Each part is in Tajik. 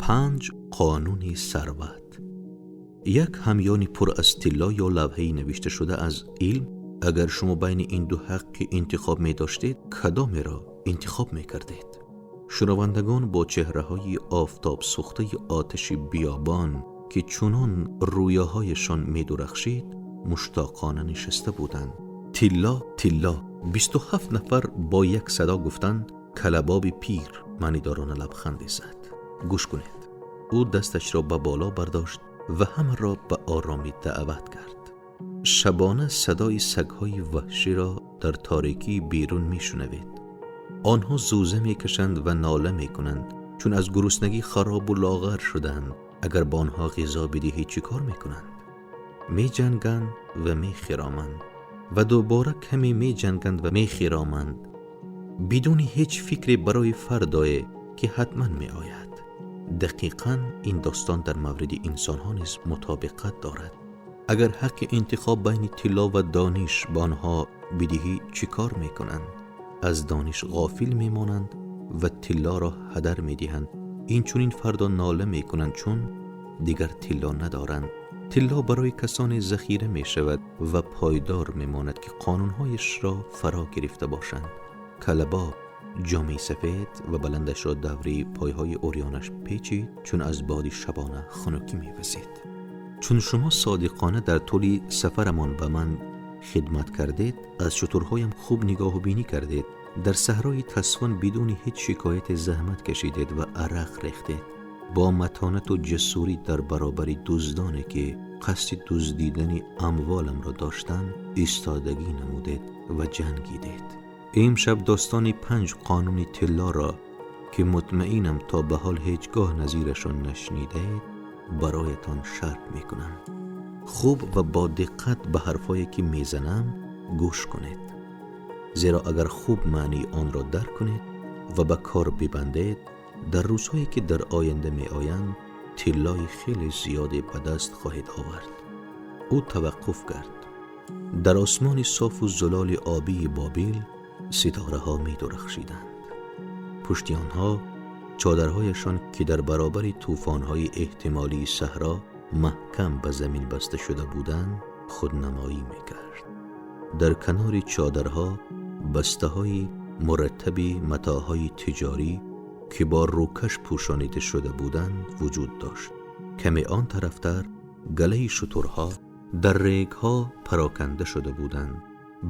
Панҷ қонуни сарват. Як ҳамёни пур аз тилло ё лавҳаи навишташуда аз илм, агар шумо байни ин ду ҳаққи интихоб медоштед, кадомеро интихоб мекардед? Шунавандагон бо чеҳраҳои офтобсӯхтаи оташи биёбон, ки чунон рӯёҳояшон медурахшид, муштоқона нишаста буданд. Тилло, тилло! 27 нафар бо як садо гуфтанд. Калабоби пир маънидорона лабханде зад. Гӯш кунед. Ӯ дасташро ба боло бардошт ва ҳамаро ба оромӣ даъват кард. Шабона садои сагҳои ваҳширо дар торикӣ берун мешунавед. Онҳо зӯза мекашанд ва нола мекунанд, чун аз гуруснагӣ харобу лоғар шудаанд. Агар ба онҳо ғизо бидиҳӣ, чӣ кор мекунанд? Меҷанганд ва мехироманд ва дубора каме меҷанганд ва мехироманд, бидуни ҳеҷ фикре барои фардое, ки ҳатман меояд. Дақиқан ин достон дар мавриди инсонҳо низ мутобиқат дорад. Агар ҳаққи интихоб байни тилло ва дониш ба онҳо бидиҳӣ, чӣ кор мекунанд? Аз дониш ғофил мемонанд ва тиллоро ҳадар медиҳанд. Инчунин фардо нола мекунанд, чун дигар тилло надоранд. Тилло барои касоне захира мешавад ва пойдор мемонад, ки қонунҳояшро фаро гирифта бошанд. Калабоб ҷомаи сафед ва баландашро даври пойҳои урёнаш печид, чун аз боди шабона хунукӣ мевазид. Чун шумо содиқона дар тӯли сафарамон ба ман хидмат кардед, аз шутурҳоям хуб нигоҳубинӣ кардед, дар саҳрои Тасфон бидуни ҳеҷ шикояте заҳмат кашидед ва арақ рехтед, бо матонату ҷасурӣ дар баробари дуздоне, ки қасди дуздидани амволамро доштанд, истодагӣ намудед ва ҷангидед. Имшаб достони панҷ қонуни тиллоро, ки мутмаинам то ба ҳол ҳеҷ гоҳ назирашон нашнидаед, бароятон шарҳ мекунам. Хуб ва бо диққат ба ҳарфое, ки мезанам, гӯш кунед, зеро агар хуб маънии онро дарк кунед ва ба кор бибандед, дар рӯзҳое, ки дар оянда меоянд, тиллои хеле зиёде ба даст хоҳед овард. Ӯ таваққуф кард. Дар осмони софу зулоли обии Бобил ситораҳо медурахшиданд. Пушти онҳо чодарҳояшон, ки дар баробари тӯфонҳои эҳтимолии саҳро маҳкам ба замин баста шуда буданд, худнамоӣ мекард. Дар канори чодарҳо бастаҳои мураттаби матоъҳои тиҷорӣ, ки бо рӯкаш пӯшонида шуда буданд, вуҷуд дошт. Каме он тарафтар галаи шутурҳо дар регҳо пароканда шуда буданд.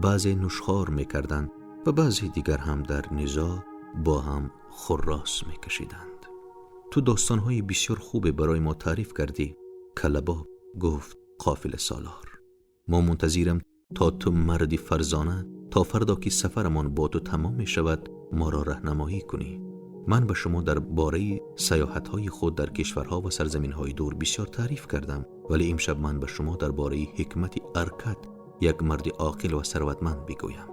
Баъзе нӯшхор мекарданд ва баъзе дигар ҳам дар низоъ бо ҳам хуррос мекашиданд. Ту достонҳои бисёр хубе барои мо таъриф кардӣ, Калабоб, гуфт қофила солор. Мо мунтазирам, то ту, марди фарзона, то фардо, ки сафарамон бо ту тамом мешавад, моро раҳнамоӣ кунӣ. Ман ба шумо дар бораи саёҳатҳои худ дар кишварҳо ва сарзаминҳои дур бисёр таъриф кардам, вале имшаб ман ба шумо дар бораи ҳикмати Аркад, як марди оқил ва сарватманд, бигӯям.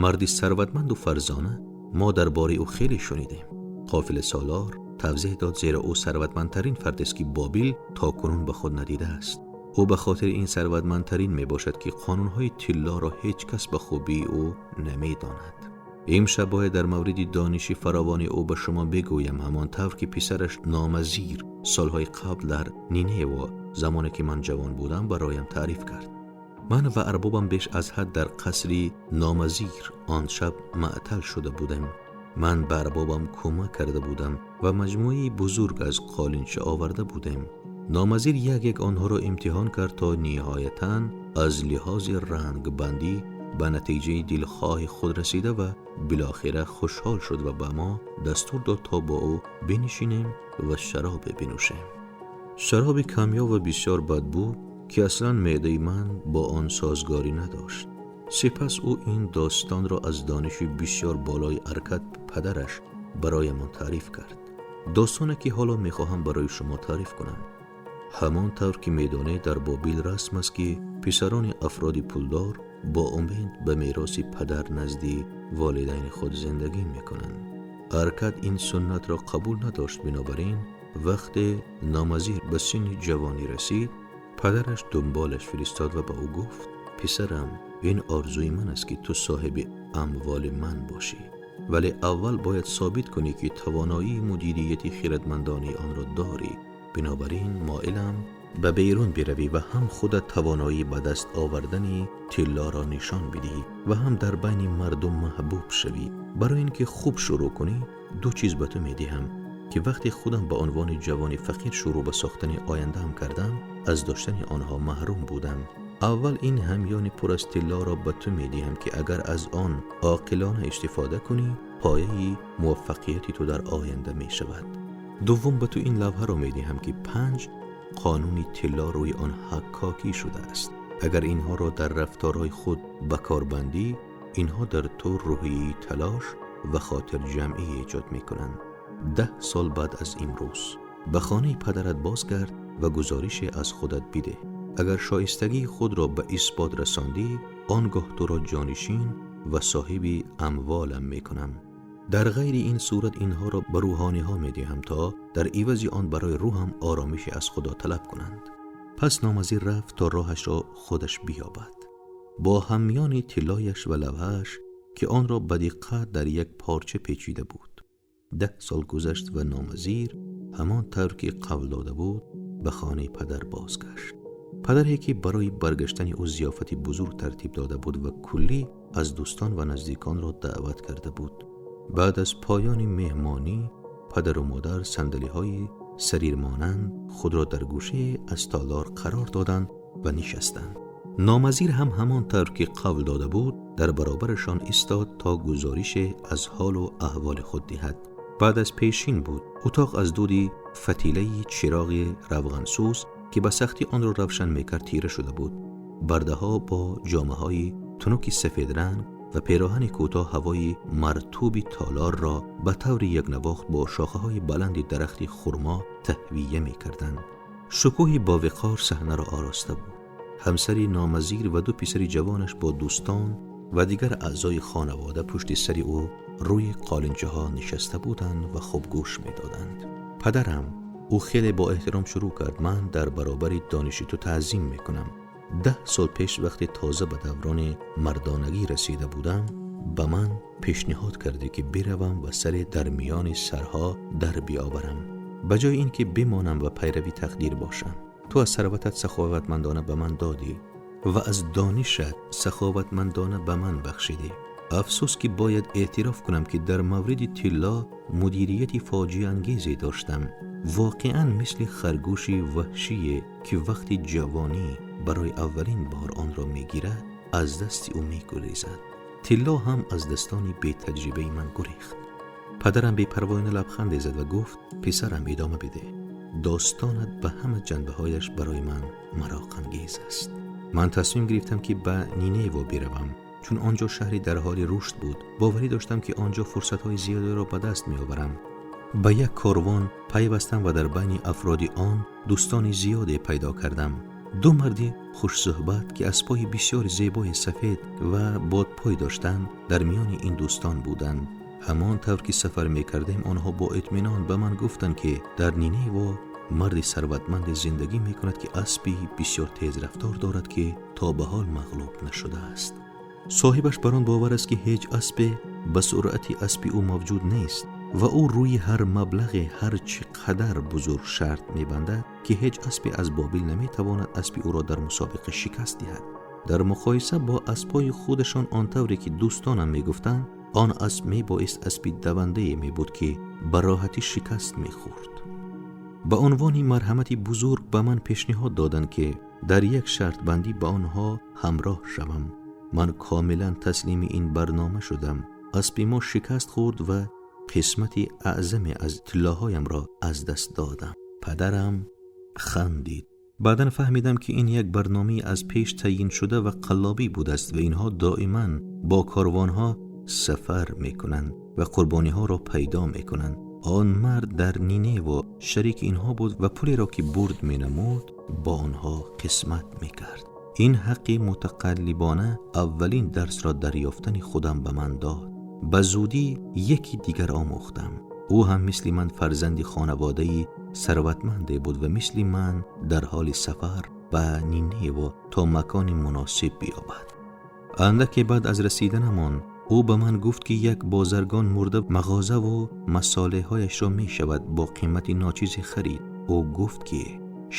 Марди сарватманду фарзона, мо дар бораи ӯ хеле шунидем, қофила солор тавзеҳ дод, зеро ӯ сарватмандтарин фардест, ки Бобил то кунун ба худ надидааст. Ӯ ба хотири ин сарватмандтарин мебошад, ки қонунҳои тиллоро ҳеҷ кас ба хубии ӯ намедонад. Имшаб бояд дар мавриди дониши фаровони ӯ ба шумо бигӯям, ҳамон тавр ки писараш Номазир солҳои қабл дар Нинево, замоне ки ман ҷавон будам, бароям таъриф кард. Ман ва арбобам беш аз ҳад дар қасри Номазир он шаб маътал шуда будем. Ман ба арбобам кӯмак карда будам ва маҷмӯаи бузург аз қолинча оварда будем. Номазир як як онҳоро имтиҳон кард, то ниҳоятан аз лиҳози рангбандӣ ба натиҷаи дилхоҳи худ расида ва билохира хушҳол шуд ва ба мо дастур дод, то бо ӯ бинишинем ва шаробе бинӯшем. Шароби камёб ва бисёр бадбӯ, ки аслан меъдаи ман бо он созгорӣ надошт. Сипас ӯ ин достонро аз дониши бисёр болои Аркад падараш бароямон таъриф кард, достоне, ки ҳоло мехоҳам барои шумо таъриф кунам. Ҳамон тавр ки медонед, дар Бобил расм аст, ки писарони афроди пулдор бо умед ба мероси падар назди волидайни худ зиндагӣ мекунанд. Аркад ин суннатро қабул надошт. Бинобар ин вақте Номазир ба синни ҷавонӣ расид, падараш дунболаш фиристод ва ба ӯ гуфт: «Писарам, ин орзуи ман аст, ки ту соҳиби амволи ман бошӣ». Вале аввал бояд собит кунӣ, ки тавоноии мудирияти хирадмандонаи онро дорӣ. Бинобар ин моилам ба берун биравӣ ва ҳам худат тавоноии ба даст овардани тиллоро нишон бидиҳӣ ва ҳам дар байни мардум маҳбуб шавӣ. Барои ин ки хуб шурӯъ кунӣ, ду чиз ба ту медиҳам, ки вақте худам ба унвони ҷавони фақир шурӯъ ба сохтани ояндаам кардам, аз доштани онҳо маҳрум будам. Аввал ин ҳамёни пур аз тиллоро ба ту медиҳам, ки агар аз он оқилона истифода кунӣ, пояи муваффақияти ту дар оянда мешавад. Дуввум, ба ту ин лавҳаро медиҳам, ки 5 қонуни тилло рӯи он ҳаккокӣ шудааст. Агар инҳоро дар рафторҳои худ ба кор бандӣ, инҳо дар ту рӯҳияи талош ва хотирҷамъӣ эҷод мекунанд. 10 сол баъд аз имрӯз ба хонаи падарат бозгард ва гузорише аз худат бидеҳ. Агар шоистагии худро ба исбот расондӣ, он гоҳ туро ҷонишин ва соҳиби амволам мекунам. Дар ғайри ин сурат инҳоро ба рӯҳониҳо медиҳам, то дар ивази он барои рӯҳам оромише аз Худо талаб кунанд. Пас Номазир рафт то роҳашро худаш биёбад. Бо ҳамёни тиллояш ва лавҳааш, ки онро ба диққат дар як порча печида буд. 10 сол гузашт ва Номазир ҳамон тавр ки қавл дода буд ба хонаи падар бозгашт. Падаре ки барои баргаштани ӯ зиёфати бузург тартиб дода буд ва куллӣ аз дӯстон ва наздиконро даъват карда буд. Баъд аз поёни меҳмонӣ падару модар сандалиҳои сарирмонанд худро дар гӯшае аз толор қарор доданд ва нишастанд. Номазир ҳам ҳамон тавр ки қавл дода буд дар баробарашон истод то гузорише аз ҳолу аҳволи худ диҳад. Баъд аз пешин буд. Утоқ аз дуди фатилаи чироғи равғансӯз, ки ба сахтӣ онро равшан мекард, тира шуда буд. Бардаҳо бо ҷомаҳои тунуки сафедранг ва пероҳани кӯтоҳ ҳавои мартуби толорро ба таври якнавохт бо шохаҳои баланди дарахти хурмо таҳвия мекарданд. Шукӯҳи бовиқор саҳнаро ороста буд. Ҳамсари Номазир ва 2 писари ҷавонаш бо дӯстон ва дигар аъзои хонавода пушти сари ӯ рӯи қолинчаҳо нишаста буданд ва хуб гӯш медоданд. Падарам, ӯ хеле бо эҳтиром шурӯъ кард, ман дар баробари дониши ту таъзим мекунам. 10 сол пеш вақте тоза ба даврони мардонагӣ расида будам, ба ман пешниҳод кардӣ, ки биравам ва саре дар миёни сарҳо дар биёварам, ба ҷои ин ки бимонам ва пайрави тақдир бошам. Ту аз сарватат саховатмандона ба ман додӣ ва аз донишат саховатмандона ба ман бахшидӣ. Афсӯс ки бояд эътироф кунам, ки дар мавриди тилло мудирияти фоҷиаангезе доштам. Воқеан мисли харгӯши ваҳшие, ки вақти ҷавонӣ барои аввалин бор онро мегирад, аз дасти ӯ мегурезад. Тилло ҳам аз дастони бетаҷрибаи ман гурехт. Падарам бепарвоёна лабханде зад ва гуфт: писарам, идома бидеҳ. Достонат ба ҳама ҷанбаҳояш барои ман мароқангез аст. Ман тасмим гирифтам, ки ба Нинево биравам, чун он ҷо шаҳре дар ҳоли рушд буд. Боварӣ доштам, ки он ҷо фурсатҳои зиёдеро ба даст меоварам. Ба як корвон пайвастам ва дар байни афроди он дӯстони зиёде пайдо кардам. 2 марди хушсӯҳбат, ки аспҳои бисёр зебои сафед ва бодпой доштанд, дар миёни ин дӯстон буданд. Ҳамон тавр ки сафар мекардем, онҳо бо итминон ба ман гуфтанд, ки дар Нинево марди сарватманде зиндагӣ мекунад, ки аспи бисёр тезрафтор дорад, ки то ба ҳол мағлуб нашудааст. Соҳибаш бар он бовар аст, ки ҳеҷ аспе ба суръати аспи ӯ мавҷуд нест ва ӯ рӯи ҳар маблағе ҳар чӣ қадар бузург шарт мебандад, ки ҳеҷ аспе аз Бобил наметавонад аспи ӯро дар мусобиқа шикаст диҳад. Дар муқоиса бо аспҳои худашон он тавре ки дӯстонам мегуфтанд, он асп мебоист аспи давандае мебуд, ки ба роҳатӣ шикаст мехӯрд. Ба унвони марҳамати бузург ба ман пешниҳод доданд, ки дар як шартбандӣ ба онҳо ҳамроҳ шавам. Ман комилан таслими ин барнома шудам. Аспи мо шикаст хӯрд ва қисмати аъзаме аз тиллоҳоямро аз даст додам. Падарам хандид. Баъдан фаҳмидам, ки ин як барномаи аз пеш таъйин шуда ва қаллобӣ будааст ва инҳо доиман бо корвонҳо сафар мекунанд ва қурбониҳоро пайдо мекунанд. Он мард дар Нинево шарики инҳо буд ва пулеро ки бурд менамуд бо онҳо қисмат мекард. Ин ҳаққи мутақаллибона аввалин дарсро дар ёфтани худам ба ман дод. Ба зудӣ яки дигар омӯхтам. Ӯ ҳам мисли ман фарзанди хонаводаи сарватманде буд ва мисли ман дар ҳоли сафар ба Нинево то макони муносиб биёбад. Андаке баъд аз расиданамон Ӯ ба ман гуфт, ки як бозаргон мурда мағозаву масолеҳҳояшро мешавад бо қимати ночизе харид. Ӯ гуфт, ки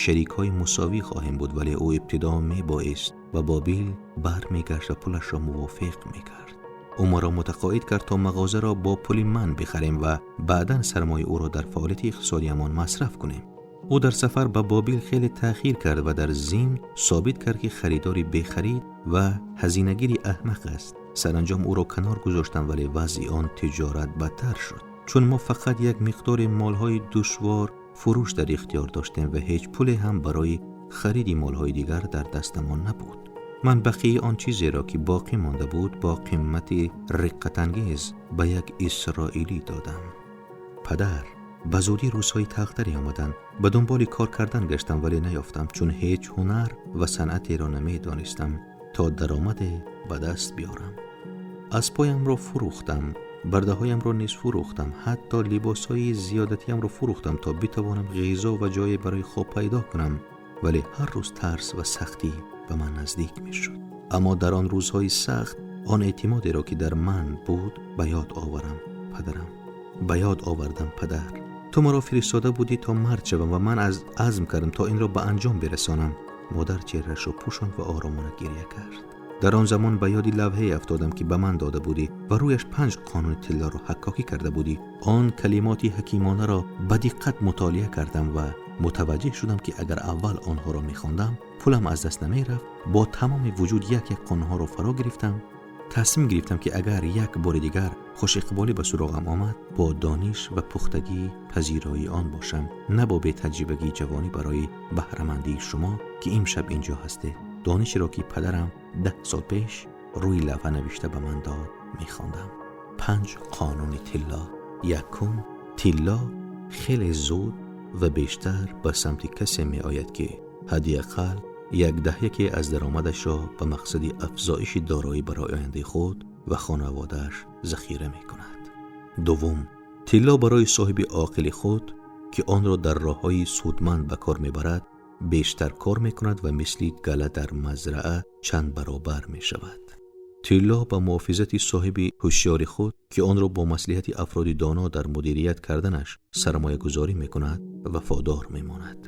шарикҳои мусовӣ хоҳем буд, вале ӯ ибтидо мебоист ба Бобил бармегашт ва пулашро мувофиқ мекард. Ӯ маро мутақоид кард, то мағозаро бо пули ман бихарем ва баъдан сармояи ӯро дар фаъолияти иқтисодиамон масраф кунем. Ӯ дар сафар ба Бобил хеле таъхир кард ва дар зимн собит кард, ки харидори бехарид ва ҳазинагири аҳмақ аст. Саранҷом ӯро канор гузоштам, вале вазъи он тиҷорат бадтар шуд, чун мо фақат як миқдори молҳои душвор фурӯш дар ихтиёр доштем ва ҳеҷ пуле ҳам барои хариди молҳои дигар дар дастамон набуд. Ман бақияи он чизеро, ки боқӣ монда буд, бо қимати риққатангез ба як исроилӣ додам. Падар, ба зудӣ рӯзҳои талхтаре омаданд. Ба дунболи кор кардан гаштам, вале наёфтам, чун ҳеҷ ҳунар ва санъатеро намедонистам, то даромаде ба даст биёрам. Аспоямро фурӯхтам, бардаҳоямро низ фурӯхтам, ҳатто либосҳои зиёдатиямро фурӯхтам, то битавонам ғизо ва ҷое барои хоб пайдо кунам. Вале ҳар рӯз тарс ва сахтӣ ба ман наздик мешуд. Аммо дар он рӯзҳои сахт он эътимодеро, ки дар ман буд, ба ёд оварам, падарам. Ба ёд овардам, падар. Ту маро фиристода будӣ, то мард шавам, ва ман аз азм кардам, то инро ба анҷом бирасонам. Модар чеҳрашро пӯшонд ва оромона гиря кард. Дар он замон ба ёди лавҳае афтодам, ки ба ман дода будӣ ва рӯяш 5 қонуни тиллоро ҳаккокӣ карда будӣ. Он калимоти ҳакимонаро ба диққат мутолиа кардам ва мутаваҷҷеҳ шудам, ки агар аввал онҳоро мехондам, пулам аз даст намерафт. Бо тамоми вуҷуд як як қонунҳоро фаро гирифтам. Тасмим гирифтам, ки агар як бори дигар хушиқболӣ ба суроғам омад, бо дониш ва пухтагӣ пазирои он бошам, на бо бетаҷрибагии ҷавонӣ. Барои баҳрамандии шумо, ки имшаб инҷо ҳастед, донишеро, ки падарам 10 сол пеш рӯи лавҳа навишта ба ман дод, мехондам. 5 қонуни тилло. Якум, тилло хеле зуд ва бештар ба самти касе меояд, ки ҳадди ақал 1/10 аз даромадашро ба мақсади афзоиши дороӣ барои ояндаи худ ва хонаводааш захира мекунад. Дуввум, тилло барои соҳиби оқили худ, ки онро дар роҳҳои судманд ба кор мебарад, бештар кор мекунад ва мисли гала дар мазраа чанд баробар мешавад. Тилло ба муҳофизати соҳиби ҳушёри худ, ки онро бо маслиҳати афроди доно дар мудирият карданаш сармоягузорӣ мекунад, вафодор мемонад.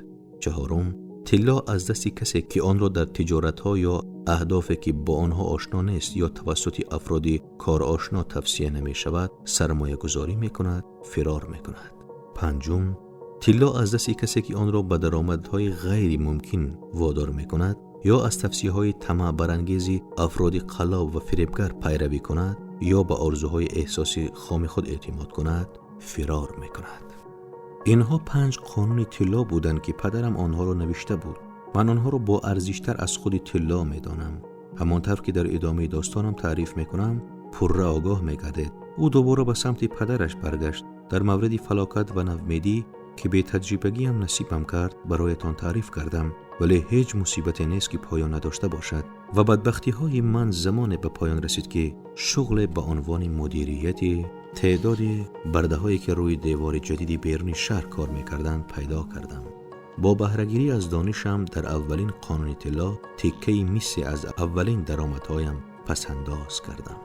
Чаҳорум, тилло аз дасти касе, ки онро дар тиҷоратҳо ё аҳдофе, ки бо онҳо ошно нест ё тавассути афроди корошно тавсия намешавад, сармоягузорӣ мекунад, фирор мекунад. Панҷум, тилло аз дасти касе, ки онро ба даромадҳои ғайримумкин водор мекунад ё аз тавсияҳои тамаъбарангези афроди қаллоб ва фиребгар пайравӣ кунад ё ба орзуҳои эҳсоси хоми худ эътимод кунад, фирор мекунад. Инҳо 5 қонуни тилло буданд, ки падарам онҳоро навишта буд. Ман онҳоро бо арзиштар аз худи тилло медонам. Ҳамон тавр ки дар идомаи достонам таъриф мекунам, пурра огоҳ мегардед. Ӯ дубора ба самти падараш баргашт. Дар мавриди фалокат ва навмедӣ, ки бетаҷрибагиам насибам кард, бароятон таъриф кардам, вале ҳеҷ мусибате нест, ки поён надошта бошад. Ва бадбахтиҳои ман замоне ба поён расид, ки шуғле ба унвони мудирияти теъдоди бардаҳое, ки рӯи девори ҷадиди беруни шаҳр кор мекарданд, пайдо кардам. Бо баҳрагирӣ аз донишам дар аввалин қонуни тилло, тиккаи мисе аз аввалин даромадҳоям пасандоз кардам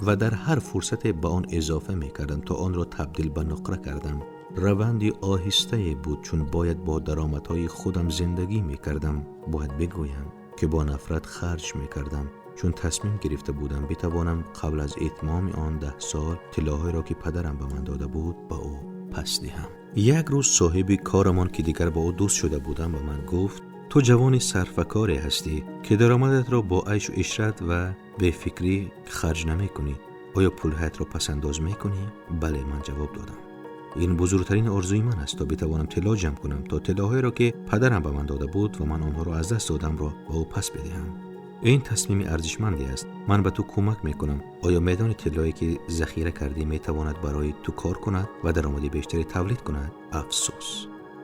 ва дар ҳар фурсате ба он изофа мекардам, то онро табдил ба нуқра кардам. Раванди оҳистае буд, чун бояд бо даромадҳои худам зиндагӣ мекардам. Бояд бигӯям, ки бо нафрат харҷ мекардам, чун тасмим гирифта будам битавонам қабл аз итмоми он 10 сол тиллоҳоеро, ки падарам ба ман дода буд, ба ӯ пас диҳам. Як рӯз соҳиби корамон, ки дигар бо ӯ дӯст шуда будам, ба ман гуфт: ту ҷавони сарфакоре ҳастӣ, ки даромадатро бо айшу ишрат ва бефикрӣ харҷ намекунӣ. Оё пулҳоятро пасандоз мекунӣ? Бале, ман ҷавоб додам. Ин бузургтарин орзуи ман аст, то битавонам тилло ҷамъ кунам, то тиллоҳоеро, ки падарам ба ман дода буд ва ман онҳоро аз даст додамро ба ӯ пас бидиҳам. Ин тасмими арзишманде аст. Ман ба ту кӯмак мекунам. Оё медонӣ, тиллое, ки захира кардӣ, метавонад барои ту кор кунад ва даромади бештаре тавлид кунад? Афсӯс,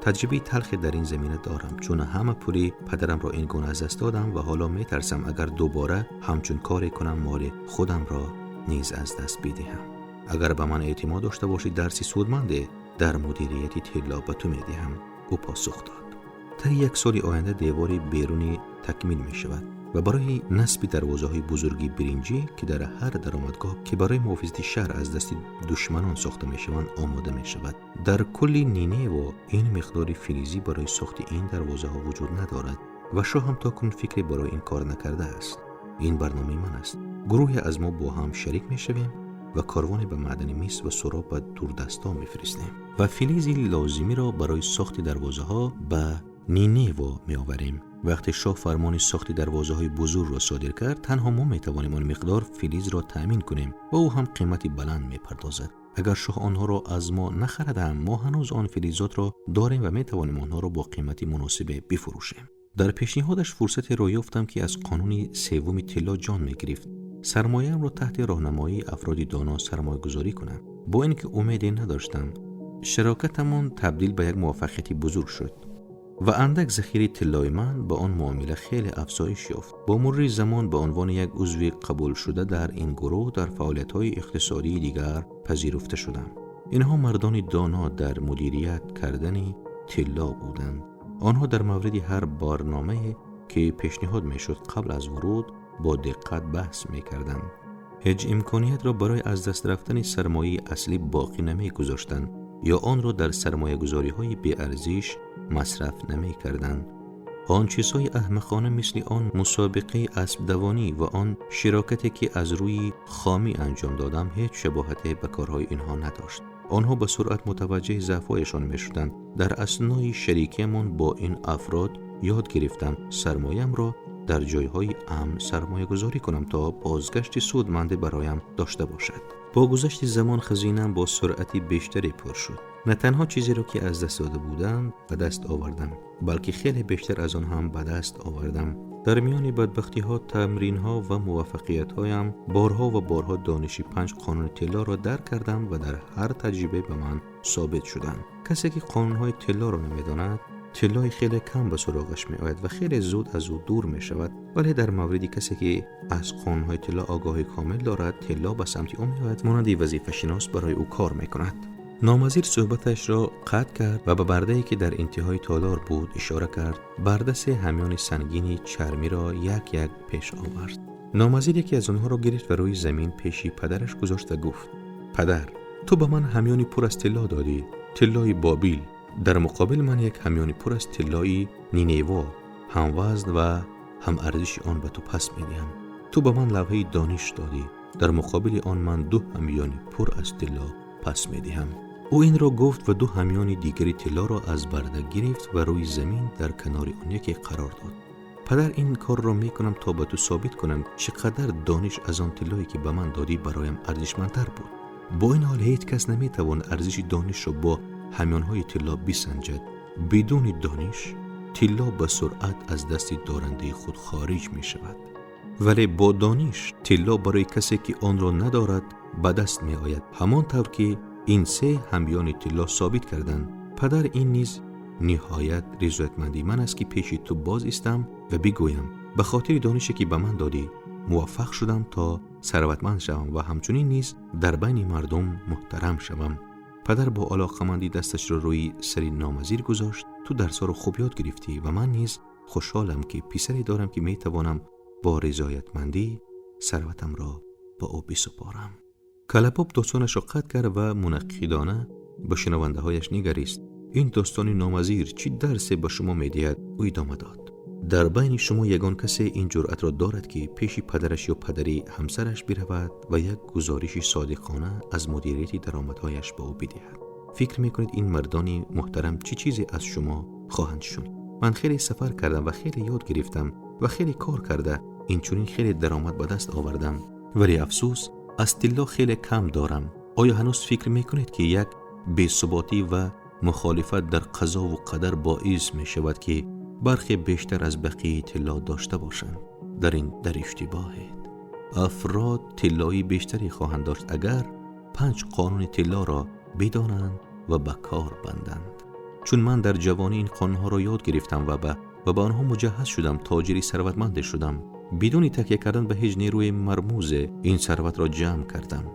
таҷрибаи талхе дар ин замина дорам, чун ҳама пули падарамро ин гуна аз даст додам ва ҳоло метарсам, агар дубора ҳамчун коре кунам, моли худамро низ аз даст бидиҳам. Агар ба ман эътимод дошта бошӣ, дарси судманде дар мудирияти тилло ба ту медиҳам. Ӯ посух дод: таи 1 соли оянда девори берунӣ такмил мешавад. ва барои насби дарвозаҳои бузурги биринҷӣ, ки дар ҳар даромадгоҳ, ки барои муҳофизати шаҳр аз дасти душманон сохта мешаванд, омода мешавад. Дар кулли Нинево ин миқдори филизӣ барои сохти ин дарвозаҳо вуҷуд надорад ва шоҳ ҳам то кунун фикре барои ин кор накардааст. Ин барномаи ман аст. Гурӯҳе аз мо бо ҳам шарик мешавем ва корвоне ба маъдани мис ва суроб ба дурдастон мефиристем ва филизи лозимиро барои сохти дарвозаҳо ба Нинево меоварем. Вақте шоҳ фармони сохти дарвозаҳои бузургро содир кард, танҳо мо метавонем он миқдор филизро таъмин кунем ва ӯ ҳам қимати баланд мепардозад. Агар шоҳ онҳоро аз мо нахарад ҳам, мо ҳанӯз он филизотро дорем ва метавонем онҳоро бо қимати муносибе бифурӯшем. Дар пешниҳодаш фурсатеро ёфтам, ки аз қонуни севуми тилло ҷон мегирифт. Сармояамро таҳти роҳнамоии афроди доно сармоягузорӣ кунам. Бо ин ки умеде надоштам, широкатамон табдил ба як муваффақияти бузург шуд ва андак захираи тиллои ман ба он муомила хеле афзоиш ёфт. Бо мурури замон ба унвони як узви қабулшуда дар ин гурӯҳ дар фаъолиятҳои иқтисодии дигар пазируфта шудам. Инҳо мардони доно дар мудирият кардани тилло буданд. Онҳо дар мавриди ҳар барномае, ки пешниҳод мешуд, қабл аз вуруд бо диққат баҳс мекарданд. Ҳеҷ имкониятро барои аз даст рафтани сармояи аслӣ боқӣ намегузоштанд ё онро дар сармоягузориҳои беарзиш масраф намекарданд. Он чизҳои аҳмақона мисли он мусобиқаи аспдавонӣ ва он широкате, ки аз рӯи хомӣ анҷом додам, ҳеҷ шабоҳате ба корҳои инҳо надошт. Онҳо ба суръат мутаваҷҷеҳи заъфҳояшон мешуданд. Дар аснои шарикиямон бо ин афрод ёд гирифтам сармоямро дар ҷойҳои амн сармоягузорӣ кунам, то бозгашти судманде бароям дошта бошад. Бо гузашти замон хазинаам бо суръати бештаре пур шуд. На танҳо чизеро, ки аз даст дода будам, ба даст овардам, балки хеле бештар аз он ҳам ба даст овардам. Дар миёни бадбахтиҳо, тамринҳо ва муваффақиятҳоям борҳо ва борҳо дониши 5 қонуни тиллоро дарк кардам ва дар ҳар таҷриба ба ман собит шуданд. Касе ки қонунҳои тиллоро намедонад, тиллои хеле кам ба суроғаш меояд ва хеле зуд аз ӯ дур мешавад. Вале дар мавриди касе ки аз қонунҳои тилло огоҳии комил дорад, тилло ба самти ӯ меояд, монанди вазифашинос барои ӯ кор мекунад. Номазир суҳбаташро қатъ кард ва ба бардае, ки дар интиҳои толор буд, ишора кард. Барда се ҳамёни сангини чармиро як-як пеш овард. Номазир яке аз онҳоро гирифт ва рӯи замин пеши падараш гузошт ва гуфт: падар, ту ба ман ҳамёни пур аз тилло додӣ, тиллои Бобил. Дар муқобил ман як ҳамёни пур аз тиллои Нинево, ҳамвазн ва ҳамарзиши он ба ту пас медиҳам. Ту ба ман лавҳаи дониш додӣ, дар муқобили он ман 2 ҳамёни пур аз тилло пас медиҳам. Ӯ инро гуфт ва 2 ҳамёни дигари тиллоро аз барда гирифт ва рӯи замин дар канори он яке қарор дод. Падар, ин корро мекунам то ба ту собит кунам, чӣ қадар дониш аз он тиллое, ки ба ман додӣ, бароям арзишмандтар буд. Бо ин ҳол ҳеҷ кас наметавонад арзиши донишро бо ҳамёнҳои тилло бисанҷад. Бидуни дониш тилло ба суръат аз дасти дорандаи худ хориҷ мешавад, вале бо дониш тилло барои касе, ки онро надорад, ба даст меояд. Ҳамон тавр ки ин 3 ҳамёни тилло собит карданд. Падар, ин низ ниҳоят ризоятмандии ман аст, ки пеши ту боз истам ва бигӯям: ба хотири донише, ки ба ман додӣ, муваффақ шудам то сарватманд шавам ва ҳамчунин низ дар байни мардум муҳтарам шавам. Падар бо алоқамандӣ дасташро рӯи сари Номазир гузошт. Ту дарсҳоро хуб ёд гирифтӣ ва ман низ хушҳолам, ки писаре дорам, ки метавонам бо ризоятмандӣ сарватамро ба ӯ бисупорам. Калабоб достонашро қатъ кард ва мунаққидона ба шунавандаҳояш нигарист. Ин достони Номазир чӣ дарсе ба шумо медиҳад? Ӯ идома дод: дар байни шумо ягон касе ин ҷуръатро дорад, ки пеши падараш ё падари ҳамсараш биравад ва як гузориши содиқона аз мудирияти даромадҳояш ба ӯ бидиҳад? Фикр мекунед, ин мардони муҳтарам чӣ чизе аз шумо хоҳанд шунид? Ман хеле сафар кардам ва хеле ёд гирифтам ва хеле кор карда, инчунин хеле даромад ба даст овардам, вале афсӯс, аз тилло хеле кам дорам. Оё ҳанӯз фикр мекунед, ки як бесуботӣ ва мухолифат дар қазову қадар боис мешавад, ки бархе бештар аз бақияи тилло дошта бошанд? Дар ин дар иштибоҳед. Афрод тиллои бештаре хоҳанд дошт, агар 5 қонуни тиллоро бидонанд ва ба кор банданд. Чун ман дар ҷавонӣ ин қонунҳоро ёд гирифтам ва ба онҳо муҷаҳҳаз шудам, тоҷири сарватманде шудам. Бидуни такя кардан ба ҳеҷ нерӯи мармузе ин сарватро ҷамъ кардам.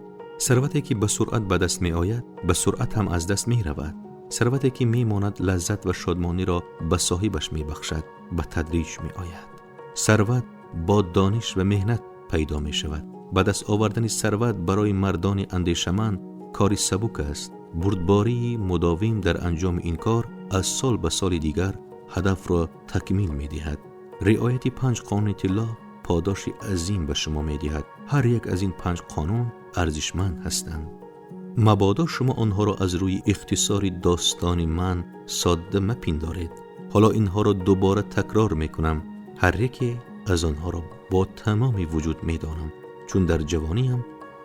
Сарвате, ки ба суръат ба даст меояд, ба суръат ҳам аз даст меравад. Сарвате, ки мемонад, лаззат ва шодмониро ба соҳибаш мебахшад, ба тадриҷ меояд. Сарват бо дониш ва меҳнат пайдо мешавад. Ба даст овардани сарват барои мардони андешаманд кори сабук аст. Бурдбории мудовим дар анҷоми ин кор аз сол ба соли дигар ҳадафро такмил медиҳад. Риояти 5 қонуни тилло подоши азим ба шумо медиҳад. Ҳар як аз ин 5 қонун арзишманд ҳастанд. Мабодо шумо онҳоро аз рӯи ихтисори достони ман содда мапиндоред. Ҳоло инҳоро дубора такрор мекунам. Ҳар яке аз онҳоро бо тамоми вуҷуд медонам, чун дар ҷавониам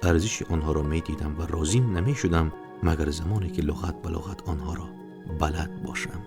арзиши онҳоро медидам ва розим намешудам, магар замоне ки луғат ба луғат онҳоро балад бошам.